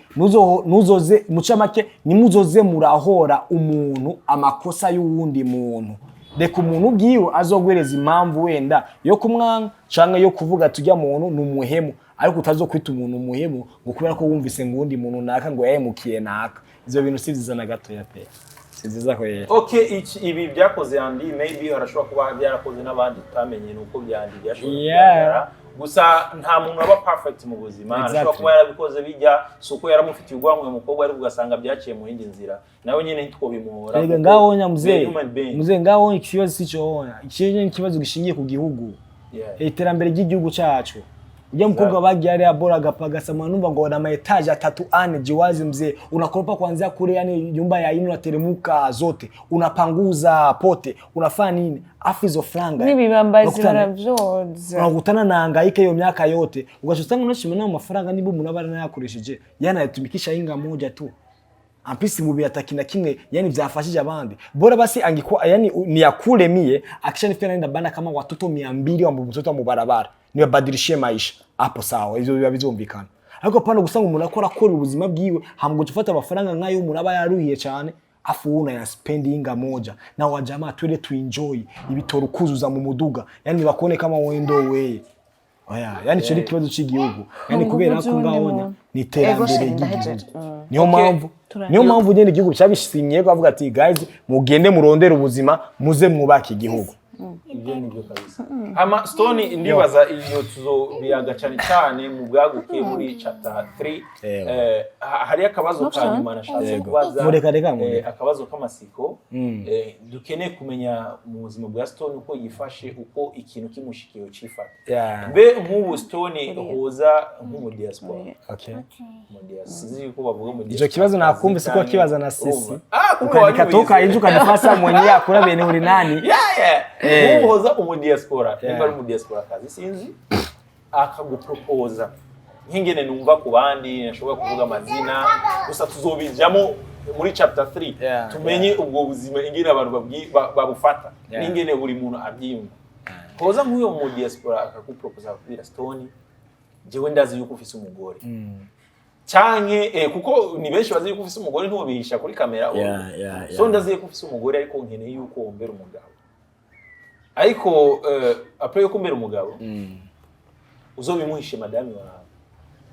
Nuzoze muca make, nimuzoze murahora umuntu amakosa y'uwundi muntu. Reka umuntu ubwiwe azogwereza impamvu wenda yo kumwanga canke yo kuvuga tujya muntu ni umuhemu, ariko utazokwita umuntu umuhemu ngo kubera ko wumvise ngo uwundi muntu naka ngo yahemukiye naka. Ivyo bintu si vyiza na gatoya pe, si vyiza kwera. Okay, ibi byakoze Andi, maybe harashobora kuba byarakoze n'abandi tutamenye, nuko byandi byashobora kugaragara. Gusa nta muntu aba perfect mu buzima. Arashobora kuba yarabikoze bijya si uko yaramufitiye urwango uyu mukobwa, ariko ugasanga byaciye mu yindi nzira, nawe nyine ntitwobimuhora Erega kuko ngaho nya we are mzee, human being. Mzee, ngaho ikibazo si cyo onya, ikibazo ni ikibazo gishingiye ku gihugu, iterambere ry'igihugu cyacu. Ujya mukobwa bagiye hariya bora agapagasa, numva ngo na ma étages atatu ane jiwazi mzee, unakoropa kuanzia kule, yani nyumba ya ine unateremuka zote, unapanguza pote, unafanya nini, afu hizo franga N'ibibambazi baravyoza. Unakutana na hangaika hiyo miaka yote, ukachotanga unashima nayo mafaranga niba umuntu aba yanayakoresheje yanayatumikisha inga moja tu ampisi mubi atakina kimwe yani vyafashije abandi. Bora basi angikuwa yani ni yakule mie akishanifika naenda banda kama watoto 200 wa mtoto wa mubarabara niwabadilishie maisha, hapo sawa, ivyo biba bizumvikana. Ariko pana gusanga umuntu akora akora ubuzima bwiwe hamwe gufata amafaranga nk'ayo umuntu aba yaruhiye cyane, afu una ya spendinga moja na wajamaa twende tuenjoy ibitoro kuzuza mu muduga, yani bakone kama wendo weye. Oya, yani ico ni ikibazo c'igihugu, yani Ngo kubera ko ubundi ngahonya muntu. ni iterambere Ego, sheri, ry'igihugu. ndahejeje. Niyo mpamvu niyo mpamvu nyene igihugu cyabishimye ko avuga ati: "Guys, mugende murondere ubuzima, muze mwubake igihugu." Ibyo ni byo kabisa. Hama Stone, ndibaza iyo tuzobiyaga cyane cyane mu bwaguke muri chapter 3. Yego. Hari akabazo ka nyuma nashatse kubaza. Mureka, reka, mureka. Akabazo k'amasiko. Dukeneye kumenya mu buzima bwa Stone uko yifashe, uko ikintu kimushikiye cifata. Mbe nk'ubu Stone hoza nk'umu diaspora, mu diaspora, sinzi yuko bavuga mu Ico kibazo nakumvise ko kibaza na sisi. Urumva? Ah, kumbe Ukandika wanyumvise. toka inje ukanifasa mwenyewe akura bene uri nani. Yeah. Nk'ubu hoza umu diaspora, nimba ari umu diaspora kazi sinzi, akagupropoza nk'ingene numva ku bandi nashobora kuvuga amazina, gusa tuzobijamo muri chapter 3, tumenye ubwo buzima ingene abantu babufata n'ingene buri muntu abyiyumva. Hoza nk'uyo mu diaspora akagupropoza, akakubwira: "Stone, jewe ndazi yuko ufise umugore," canke kuko ni benshi bazi yuko ufise umugore, ntubihisha kuri kamera. So ndazi yuko ufise umugore, ariko nkeneye yuko wombera umugabo, ariko après yuko umbera umugabo uzobimuhishe madami wawe.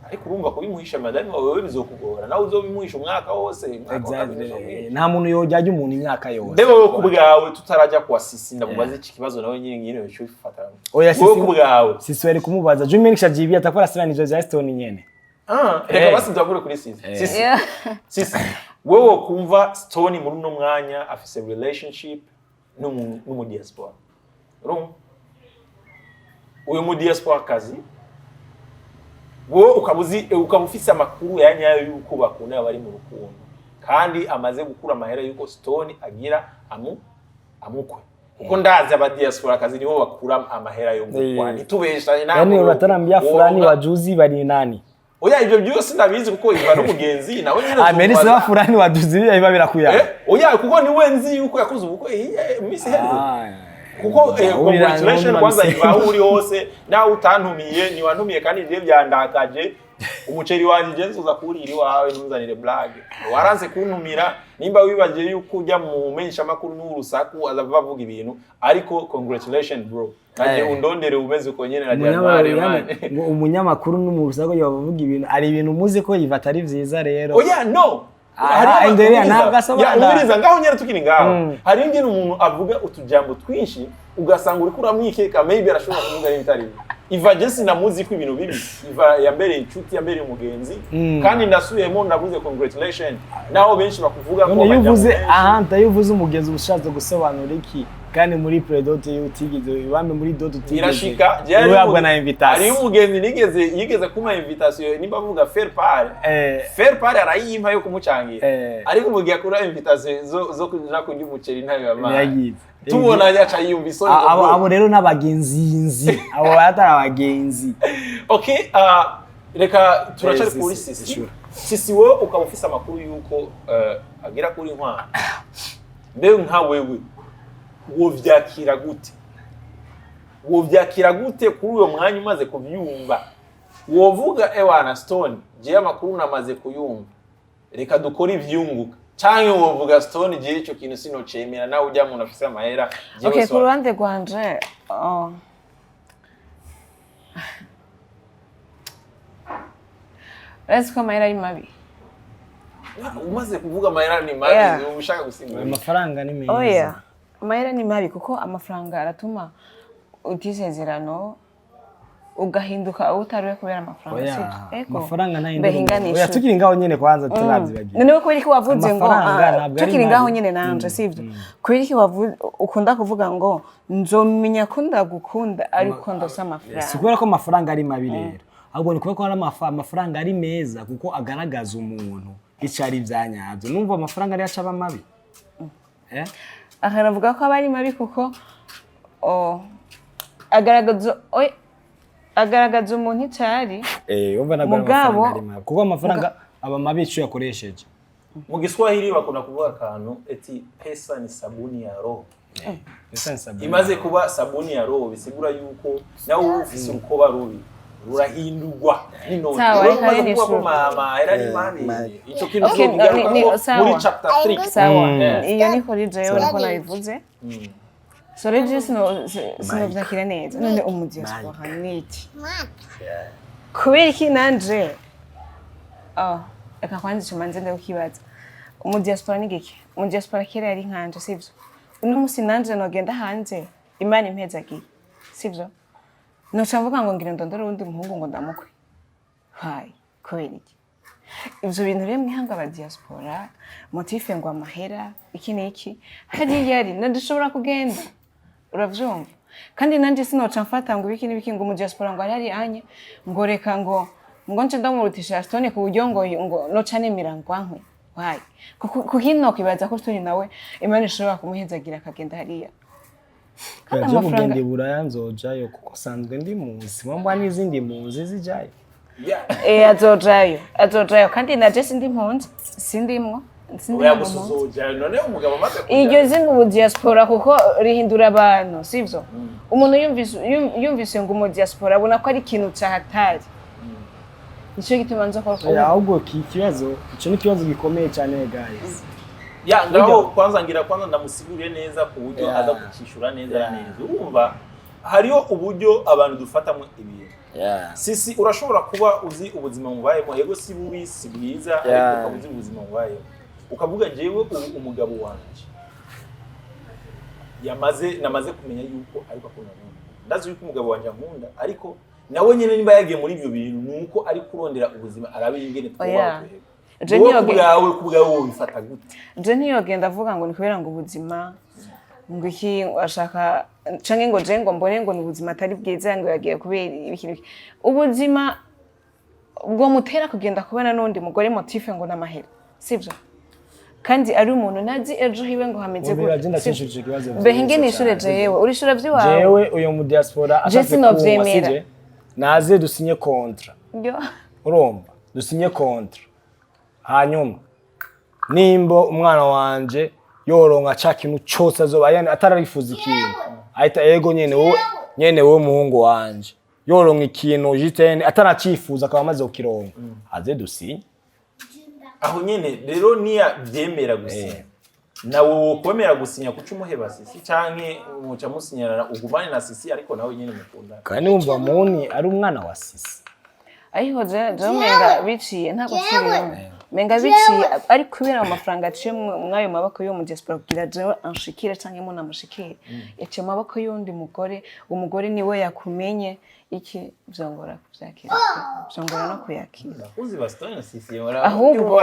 Ariko urumva kubimuhisha madami wawe wewe bizokugora, nawe uzobimuhisha umwaka wose, umwaka wa kabiri uzobimuhisha. Nta muntu yojyajya umuntu imyaka yose. Mbe wowe ku bwawe, tutarajya kwa Sisi, ndamubaza iki kibazo nawe nyine ngine yoca ubifata. Oya, Wowe Sisi ku bwawe. Sisi wari kumubaza Jumi nikishajibia atakuwa anasema ni vya Stone nyene. Ah, reka basi turakure kuri Sisi. Sisi, Sisi, wewe kumva Stone muri uno mwanya afise relationship n'umu diaspora, urumva uyu mu diaspora kazi, wowe ukaba uzi, ukaba ufise amakuru ya nyayo yuko bakundana, bari mu rukundo, kandi amaze gukura amahera yuko Stone agira amukwe, kuko ndazi aba diaspora kazi nibo bakura amahera yo gukwa. Ntitubeshanye. Yaani unatanambia fulani wajuzi bali nani? Oya, ibyo byose ndabizi kuko iva n'umugenzi nawe nyine. Ah, Meri nzomubaza. saba fulani waduzibiye biba birakuyaga. Oya, kuko niwe nzi yuko yakoze ubukwe iyi misi iheze. Ah, Kuko congratulation urira kwanza n'umwe. iva aho uri hose, nawe utantumiye ntiwantumiye, kandi je byandakaje. Umuceri wanje je nzoza kuwurira iwawe, ntuzanire blague. Waranse kuntumira. Nimba wibagiye yuko ujya mu menyeshamakuru n'urusaku azava avuga ibintu, ariko congratulation bro, naje undondere umeze uko nyene na January man. Ngo umunyamakuru n'umurusaku yoba avuga ibintu, ari ibintu muzi ko iva atari vyiza rero. Oya, no. Ah, Hariho endelea, umviriza. ntabwo asobanura. Ya, umviriza ngaho nyene, tukiri ngaho, hari ingene umuntu avuga utujambo twinshi ugasanga uriko uramwikeka, maybe arashobora kuvuga n'ibitari byo. Iva je sinamuzi ko ibintu bibi. Iva yambereye inshuti, yambereye umugenzi, kandi ndasubiyemo, ndavuze congratulation naho benshi bakuvuga ko None iyo amajambo uvuze menshi. Ahanta iyo uvuze umugenzi uba ushatse gusobanura iki? Kandi muri pré-dot iyo utigeze ibambe muri dot utigeze Birashika. uhabwa na invitation. Hariyo umugenzi nigeze yigeze kuma invitation, nimba avuga faire part, faire part arayimpa yo kumucangira, ariko mu gihe akura invitation zo kuja kurya umuceri ntayo yabaye. Ntiyagize. Tubona yaca yiyumva isoni ngo Abo bro. Abo rero n'abagenzinzi, abo batari abagenzi. Okay, reka turacari kuri Sisi, Sisi. sure. Sisi, wowe ukaba ufise amakuru yuko agera kuri Nkwano, mbe nka wewe wovyakira gute? Wovyakira gute kuri uyo mwanya umaze kuvyumva? Wovuga: "Ewana Stone, jewe amakuru namaze kuyumva, reka dukore ivyunguka," canke wovuga: "Stone, jewe ico kintu sinocemera, nawe ujya muntu afise amahera, jewe Okay, ku ruhande rwanje, oh, urazi ko amahera ari mabi. Umaze kuvuga amahera ni mabi, uba ushaka gusigura? Amafaranga ni meza. Oya, amahera ni mabi kuko amafaranga aratuma uta isezerano, ugahinduka uwo utari we kubera amafaranga. Oya, Sibyo? Ego. amafaranga ntahindura Mbe umuntu. hinganisha. Oya, tukiri ngaho nyene kwanza turavyibagiye. None kubera iki wavuze ngo Amafaranga ah, ntabwo ari tukiri ngaho mabi. nyine nanje, sivyo? Kubera iki ukunda kuvuga ngo nzomenya ko ndagukunda ariko ndose Si amafaranga? kubera ko amafaranga ari mabi rero, ahubwo ni kubera ko hari amafaranga ari meza kuko agaragaza umuntu icyo ari ivyanyabyo. Numva amafaranga ariyo aca aba mabi. Eh? Akanavuga ko aba ari mabi kuko, oh, agaragaza, oy, agaragaza umuntu icyo ari. Eh, umva, ntabwo ari Mugabo- amafaranga ari mabi kuko amafaranga aba mabi icyo yakoresheje. Mu Giswahili bakunda kuvuga akantu eti "pesa ni sabuni ya roho". Ese ni sabuni. Imaze kuba sabuni ya roho bisigura yuko nawe uba ufise urukoba rubi rurahindurwa n'inoti. Sawa, Wowe reka umaze ni kuvuga ko ishuri. amahera ari mabi, ico kintu Okay, tuzokigarukako sawa. muri chapter 3. Sawa. Iyo ni kuri jewe niko nabivuze. So rero jewe sinovyakira neza. None umudiaspora ni iki? Kubera iki nanje, oh, reka kwanza ico manze ndakukibaza: umudiaspora ni giki? Umudiaspora kera yari nkanje, sivyo? Uno musi nanje nogenda hanze, Imana impezagiye, sivyo? Noca mvuga ngo ngira ndondore uwundi muhungu ngo ndamukwe? Hayi, kubera iki ivyo bintu rero mwihanga aba diaspora, motif ngo amahera, iki n'iki? Hariya ari ndushobora kugenda, uravyumva? Kandi nanje sinoca mfata ngo ibiki n'ibiki, ngo mu diaspora ngo ari hari anye, ngo reka ngo nce ndamurutisha Stone ku buryo ngo noca nemera ngo ankwe. Wayi, kuko hino kwibaza ko Stone nawe Imana ishobora kumuhezagira akagenda hariya kandi Je amafaranga kugenda i Buraya nzojayo kuko sanzwe ndi muzi mwambwa n'izindi mpunzi zijayo. Eh, azojayo, azojayo. Kandi naje sindi impunzi, sindimwo, sindimwo Oya, mu gusa mpunzi. uzojayo none umugabo amaze Iryo zina ubu diaspora kuko rihindura abantu, sivyo? Umuntu yumvise ngo umu diaspora abona ko ari ikintu cahatari. Nico gituma nza ko Oya, ahubwo ki kibazo ico ni ikibazo gikomeye cyane, guys. Ya, ngaho kwanza ngira kwanza ndamusiguriye neza ku buryo aza kucishura neza neza. Urumva hariho uburyo abantu dufatamo ibintu. Sisi, urashobora kuba uzi ubuzima mubayemo, yego si bubi, si bwiza, ariko ukaba uzi ubuzima mubayemo, ukavuga: "Jewe ubu umugabo wanje yamaze, namaze kumenya yuko ariko akunda nkunda, ndazi yuko umugabo wanje ankunda, ariko nawe nyene niba yagiye muri ibyo bintu nuko ari kurondera ubuzima, arabe ingene twubaho." Oya. Twebwe Je wowe kubwawe wobifata gute? Je ntiyogenda avuga ngo ni kubera ngo ubuzima, ngo iki, ngo ashaka, canke ngo je ngo mbone ngo ni ubuzima atari bwiza, ngo yagiye kubera ibiki n'ibiki. Ubuzima bwomutera kugenda kubana n'undi mugore, motif ngo n'amahera, sivyo? Kandi ari umuntu ntazi ejo hiwe ngo hameze Umvira, gute, je sivyo? ndacishije ikibazo Mbe vyiza hinge nishure cane. jewe urishura vy'iwawe. Jewe uyo mu diaspora Je ashatse kunywa sinovyemera. sije naze dusinye contrat. Yo. Urumva, dusinye contrat, hanyuma nimba umwana wanje yoronka ca kintu cose azoba, yani atararifuza ikintu, ahita ego nyene, wowe nyene, wowe muhungu wanje yoronka ikintu jitene atanacifuza, akaba amaze kukironka, aze dusinye. Aho nyene rero niya vyemera gusinya, nawe wokwemera gusinya kuca umuheba Sisi, canke muca musinyana ugumane na Sisi, ariko nawe nyene mukundana? Kandi wumva Muni ari umwana wa Sisi. Ariko je umenga biciye, ntabwo nsubiyemo, umenga biciye ari kubera amafaranga aciye mw'ayo maboko y'uwo mu diaspora kugira jewe anshikire canke munamushikire, yaciye mu maboko y'uwundi mugore. Umugore niwe yakumenye iki, vyongora kuvyakira, vyongora no kuyakira. Uzi basitone na Sisi. Ahubwo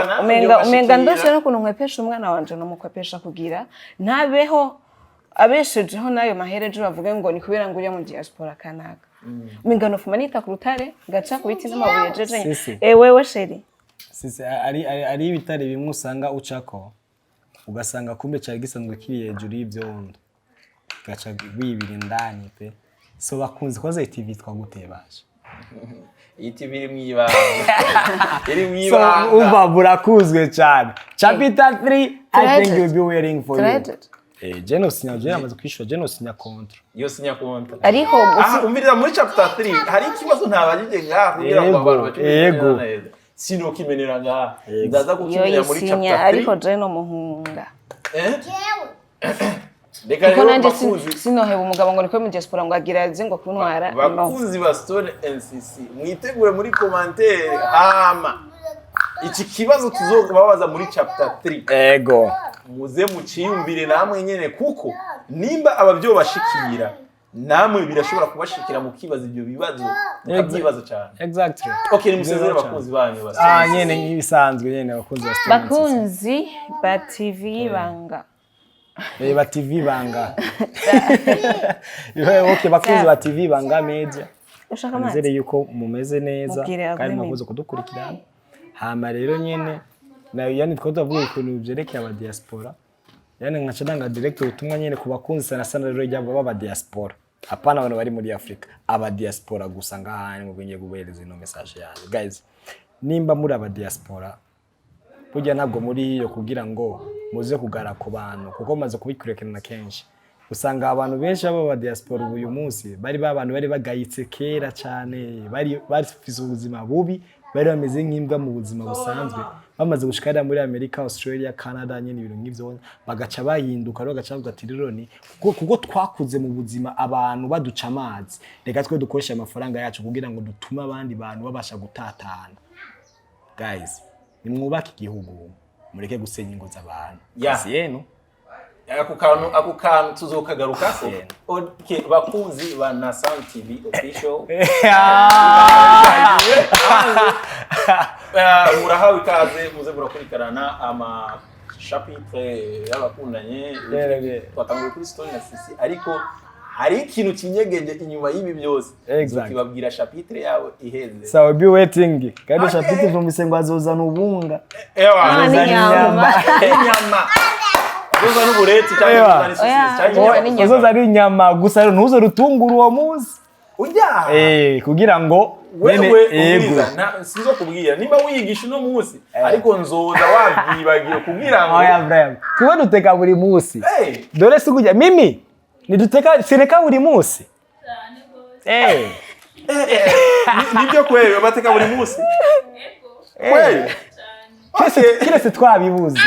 umenga ndose n'ukuntu nkwepesha umwana wanje, nomukwepesha kugira ntabeho abeshejeho n'ayo mahera, ejo bavuge ngo ni kubera ngo uriya mu diaspora kanaka. Umenga nofuma nita ku rutare, ngaca ku biti n'amabuye jeje. Sisi. Wewe chéri. Sisi ari ibitare bimwe usanga ucako, ugasanga kumbe cari gisanzwe kiri hejuru y'ivyondo, gaca wibira indani pe. So bakunzi, koze TV twaguteye baje. Iyi TV iri mw'ibanga, iri So mw'ibanga. Umva, burakuzwe cyane. Chapter 3, I think Turahejeje. you'll be waiting for you. Turahejeje. Je nosinya, je namaze kwishura, je nosinya contrat. Yo sinya contrat. Ariko Ah, umviriza, muri chapter 3 hari ikibazo ntabajije ngaha kugira ngo Yego, abantu bakimenye yego. neza. Sinokimenera ngaha, ndaza yo kukimenera muri yisinya chapter 3. Ariko je no muhunga. Eh? Reka Kuko rero nanje bakunzi, sinoheba umugabo ngo niko mu diaspora ngo agira aze ngo kuntwara, no. Bakunzi ba Stone NCC, mwitegure muri commentaire, hama iki kibazo tuzobabaza muri chapter 3. Ego. Muze muciyumvire namwe nyene, kuko nimba abavyo bashikira, namwe birashobora kubashikira, mukibaza ibyo bibazo, mukabyibaza cyane. Exactly. Okay, nimusezere abakunzi banyu ba Stone Ah, NCC. nyene nk'ibisanzwe nyene, abakunzi ba Stone NCC. Bakunzi ba TV Banga. Ba TV Banga. Okay, bakunzi ba TV Banga Media. Ushaka amazi? Nizere yuko mumeze neza Mubwire aguhe kandi mimi. mwakoze kudukurikirana. Hama rero nyene na yani twari tuvuga ukuntu byerekeye aba diaspora, yani nkaca ndanga direct ubutumwa nyene ku bakunzi, sana sana rero ryabo baba diaspora, hapana abantu bari muri Afrika, aba diaspora gusa. Ngaha mu ngiye guhereza ino message yanyu guys: nimba muri aba diaspora, burya ntabwo muri iyo kugira ngo muze kugara ku bantu, kuko maze kubikurikirana kenshi, usanga abantu benshi b'aba diaspora ubu uyu munsi bari ba bantu bari bagayitse kera cyane, bari bafise ubuzima bubi, bari bameze nk'imbwa mu buzima busanzwe. Bamaze gushika hariya muri Amerika, Australia, Canada, nyine ibintu nk'ivyo, bagaca bahinduka rero, bagaca bavuga ati rero ni kuko twakuze mu buzima abantu baduca amazi, reka twe dukoreshe amafaranga yacu kugira ngo dutume abandi bantu babasha gutatana. Guys, nimwubake igihugu, mureke gusenya ingo z'abantu. Yeah. Kazi yenu. Ako kantu tuzokagarukako. Okay, bakunzi ba Nasan TV Official, murahawe ikaze, muze murakurikirana ama chapitre y'abakundanye. Yeah. Twatanguye kuri Stone na Sisi, ariko hari ikintu kinyegeje inyuma y'ibi byose. Kibabwira chapitre yawe iheze. So we'll be waiting. Kandi chapitre numvise ngo azozana ubunga. Ewa. Ah, Azozana n'inyama. Inyama, uzoza n'ubureti cyangwa Ewa. uzana isosisi Oya, cyangwa oya, inyama? n'inyama. Uzozana inyama gusa rero ntuzo rutungura uwo munsi. Ujya Kugira ngo wewe ego. ubwiza sinzokubwira nimba wiyigisha uno munsi, ariko nzoza wabyibagiwe kugira ngo Oya Brian, tuba duteka buri munsi. Hey! Dore si kujya mimi niduteka sineka buri munsi. Nibyo kweli bateka buri munsi kweli? Kiretse twabibuze.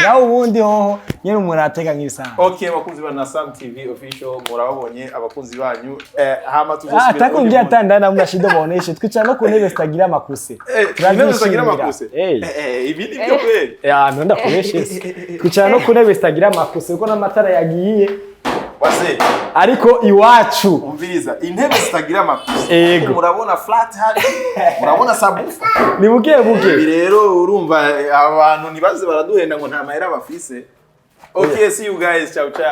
Naho ubundi hoho nyene umuntu ateka nk'ibisanzwe. Okay, abakunzi ba Nasam TV Official, murababonye abakunzi banyu, hama tuzosubira Ah, takumbia undi munsi. hata ndani hamna shida, baoneshe twicara no ku ntebe zitagira amakuse. Intebe zitagira amakuse. Eh. Ibi nibyo kweli. Ya, ntonda kubeshe. Twicara no ku ntebe zitagira amakuse kuko n'amatara yagiye. Wase. Ariko iwacu Umviriza, intebe zitagira amakuse. Ego. Murabona flat hari, murabona subwoofer. Ni buke buke. Ibi rero urumva, abantu ntibaze baraduhenda ngo nta mahera bafise. Okay, see you guys, ciao ciao.